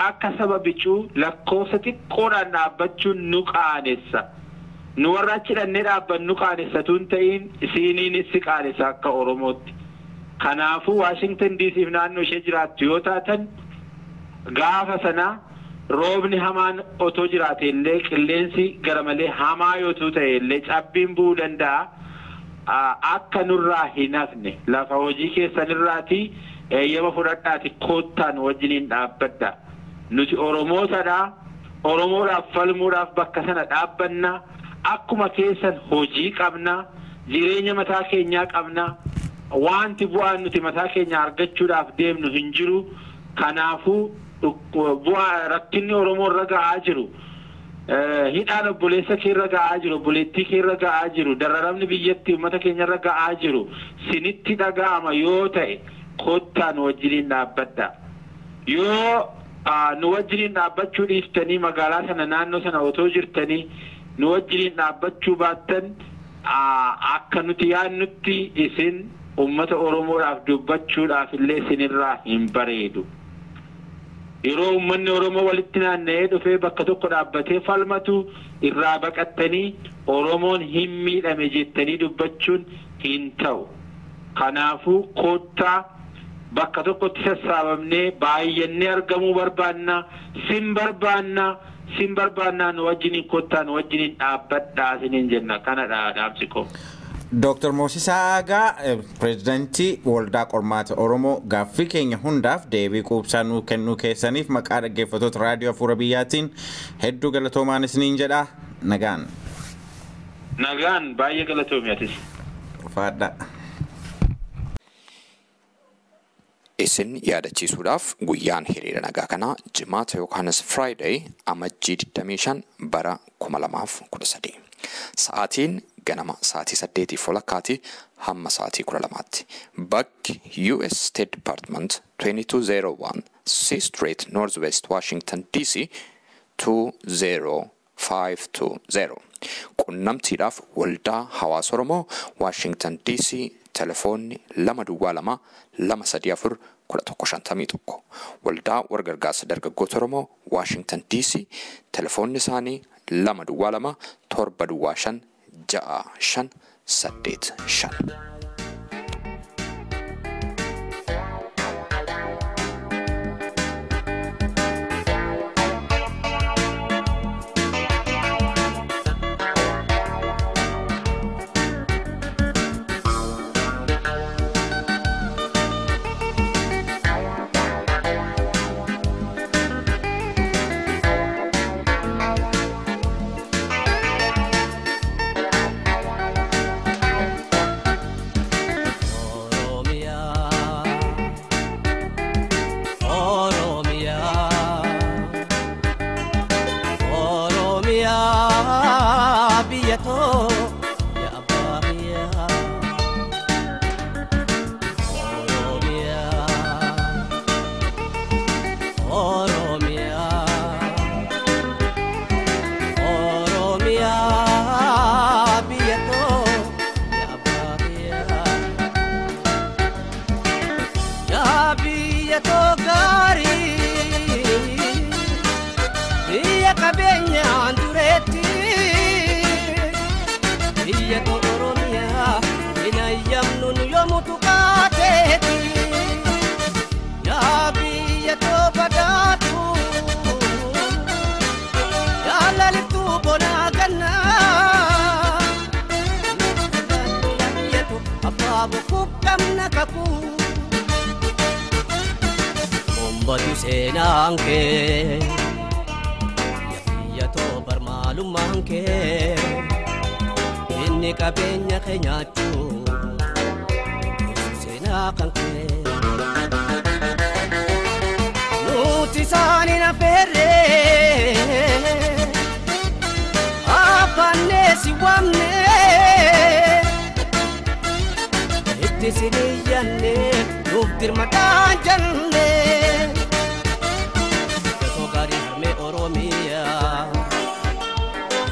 akka saba bicuu lakkoofsa xiqqoodhaan dhaabbachuun nu qaanessa. Nu warra achi dhannee dhaabbannu qaanessatu hin ta'in isiiniinis si qaanessa akka Oromootti. Kanaafuu Waashingtan DC fi naannoo ishee jiraattu yoo taatan gaafa sana roobni hamaan otoo jiraate illee qilleensi gara malee hamaa yoo ta'e illee cabbiin bu'uu danda'a. Akka nurraa hin hafne lafa hojii keessanirraati eeyyama fudhadhaati koottaan wajjiniin dhaabbadha. Nuti Oromootadha. Oromoodhaaf falmuudhaaf bakka sana dhaabbanna. Akkuma keessan hojii qabna. Jireenya mataa keenyaa qabna. Wanti bu'aan nuti mataa keenya argachuudhaaf deemnu hin jiru. Kanaafuu bu'aa rakkinni Oromoo irra ga'aa jiru. Hidhaan obboleessa kee irra ga'aa jiru, obboleettii kee irra ga'aa jiru, dararamni biyyatti uummata keenya irra ga'aa jiru. Sinitti dhaga'ama yoo ta'e kottaan wajjiniin dhaabbadha. Yoo nu wajjiniin dhaabbachuu dhiiftanii magaalaa sana naannoo sana otoo jirtanii nu wajjiniin dhaabbachuu baattan akka nuti yaadnutti isin uummata Oromoodhaaf dubbachuudhaaf illee isinirraa hin bareedu. Yeroo uummanni Oromoo walitti naanna'ee dhufee bakka tokko dhaabbatee falmatu irraa baqattanii Oromoon hin miidhame jettanii dubbachuun hin ta'u. Kanaafuu kottaa bakka tokkotti sassaabamnee baay'annee argamuu barbaanna, sin barbaanna, sin barbaannaa nu wajjiniin kottaa nu wajjiniin dhaabbadhaa isiniin jenna. Kanadha dhaamsi koo. Dooktar Moosisaa Aagaa, Pireezidaantii Waldaa Qormaata Oromoo, gaaffii keenya hundaaf deebii quubsaa nuu kennuu keessaniif maqaa dhaggeeffattoota Raadiyoo Afuura Biyyaatiin hedduu galatoomaan isiniin jedha. Nagaan. Nagaan, baay'ee galatoomi atis. Ufaadha. Isin yaadachiisuudhaaf guyyaan hiriira nagaa kanaa Jimaata yookaanis Friday Amajjii 25 bara 2013. Sa'aatiin ganama sa'aatii 8:30 hamma sa'aatii 12tti. Bakki US State Department 2201 C Street Northwest Washington DC 20520. Qunnamtiidhaaf Waldaa Hawaasa Oromoo Washington DC telefoonni 202 234 1151. Waldaa Wargargaarsa Dargaggoota Oromoo Washington DC telefoonni isaanii 202 705 6 5 8 5. Oromiyaa, biyya too, yaa abbaa biyyaa. Oromiyaa, Oromiyaa, Oromiyaa, biyya too, yaa abbaa biyyaa. Yaa biyya too gaarii, biyya qabeenyaan dureetti, biyya too Oromiyaa, hin ayyamnu nu yoomutu kaateeti. Yaa biyya too badhaatu, yaa lalittuu bonaa gannaa, yaa biyya too abbaa bokkuu qabna kakuu. Bombatu seenaan kee, yaa biyya too barmaalummaan kee, inni qabeenya kee nyaachuu seenaa kan kee. Nuti isaan hin affeerre, afaannee si waamne, itti sin iyyanne nuuf dirmadhaan jenne. Beekoo gaarii harmee Oromiyaa,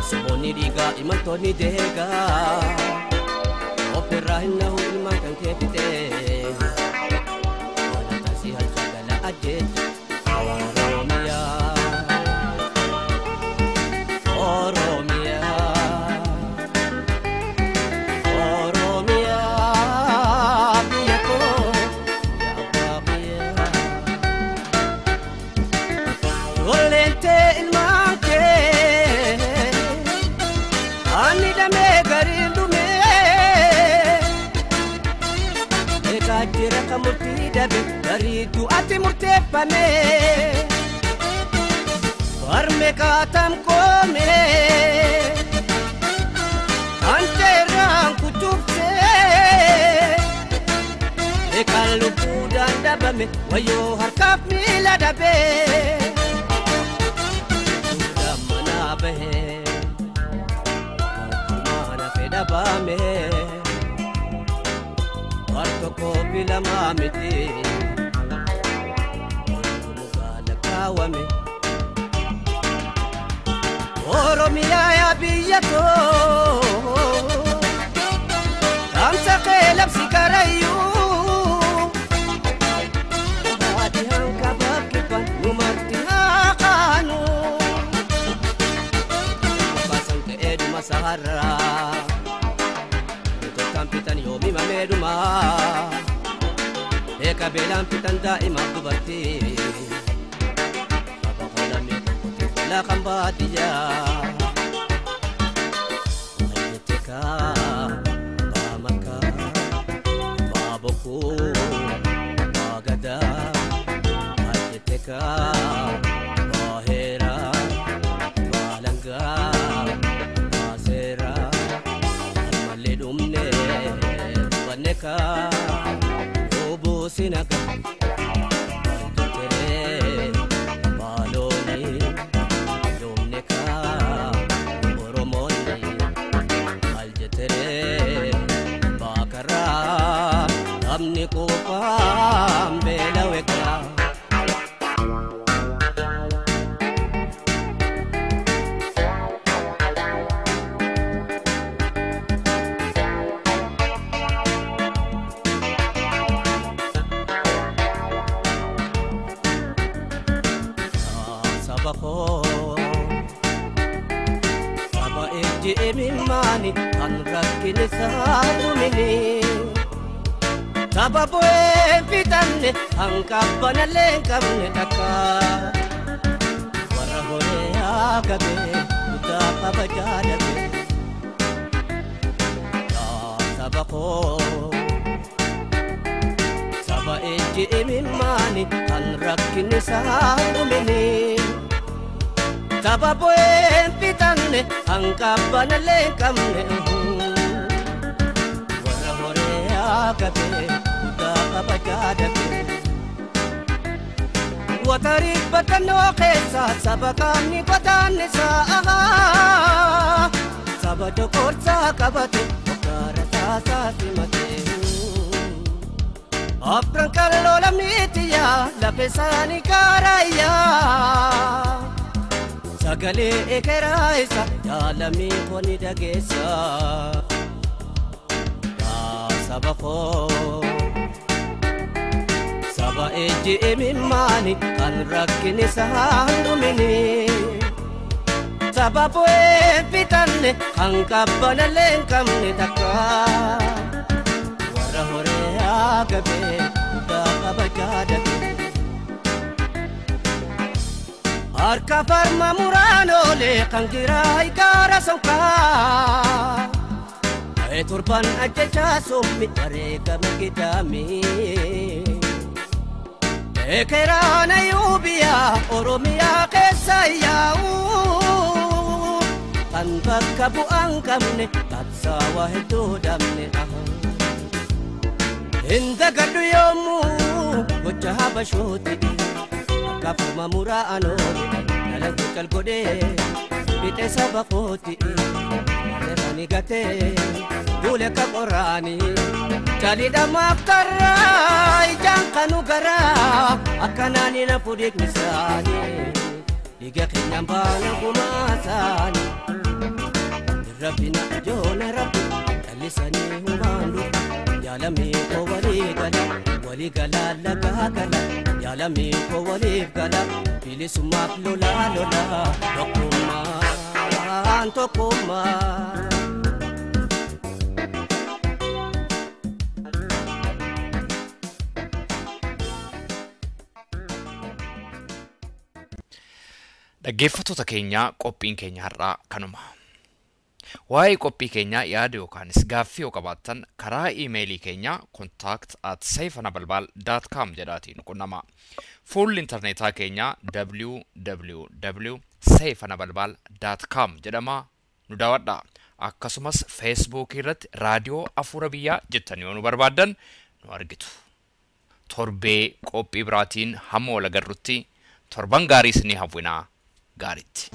saboonni dhiigaa imaltoonni deegaa, ofirraa hin nahu ilmaan kan kee fixee. Jira kan murtii dabe bariitu ati murteeffame. Barme kaatam koome kan teeraan kutuubse kan lubbuudhaan dhabame wayyoo harkaaf miila dhabe. Duudhaan manaa bahee tokkummaan hafe dhabame. War tokko filamaa miti mukaa lakkaawame. Oromiyaa yaa biyya too dhaamsa kee labsi karayyuu haati hankabaaf kibban nu marti haa kaanu. Baasan ka'ee dhuma saharraa toltaan fitan yoomi mameedhuma beeka beelaan fitan daa'imaaf dubartii. La Cambodia, Ayateka, Bamaka, Baboku, Bagada, Ayateka, Bahera, Balanga, Basera, Almaledumne, Baneka, Obosinaka. Amni qofaan beelaweka. Saba koo saba ejji imimmaani kan rakkina isaa dhumini. Saba bu'een fitanne hanqabbanallee hin qabne takka. Warra horee haagame guddaa kabajaa dhabe. Yaa saba koo saba ejji imimmaani kan rakkinni isaa dhumini. Saba bu'een fitanne hanqabbanallee hin qabne. Warra horee haagame. Watari batannoo keessa saba qaamni godaannisaa saba dokorsaa qabate okaara saasaa simate. Afran kalloo lammiitiyyaa lafa isaanii gaaraayyaa sagalee ekeraa isa yaalamii koni dhageessa. Yaa saba koo. Saba ejji imimmaani kan rakkinni isaa dhumini. Saba bu'een fitanne kan qabbanallee hin qabne takka. Warra horee haagame guddaa kabajaa dhabe. Harka farma muraan oolee kan giraa gaara sonkaa. Torban ajjechaa summi wareegame gidaamii. Ekeraan ayyuubiyaa Oromiyaa keessa yaa'u kan bakka bu'aan qabne qabsaawaa hedduu dhabne. Hin dagadhu yoomuu gocha habashooti akka farma muraan oole dhalatu cal godhee fiixee saba kooti warreerani gatee duule akka qoraanii. Jalidhamaaf karraa ijaan kanu garaa akkanaan hin hafu dhiigni isaanii dhiiga keenyaan baana gumaa isaanii. Rabbina ijoona rabbi callisanii humaan dhufu yaalamii koo walii gala walii gala lagaa gala yaalamii koo waliif gala bilisummaaf lolaa lolaa tokkummaan tokkummaa. Dhaggeeffattoota keenya qophiin keenya har'aa kanuma. Waa'ee qophii keenyaa yaada yookaanis gaaffii yoo qabaattan karaa iimeelii keenyaa contact@seifanabalbal.com jedhaatiin qunnama. Fuulli intarneetaa keenyaa www.seifanabalbal.com jedhama, nu daawwadha. Akkasumas Feesbuukii irratti Raadiyoo Afuura Biyyaa jettanii yoo nu barbaaddan nu argitu. Torbee qophii biraatiin hamma wal agarrutti torban gaarii isinii hawwinaa, gaariitti.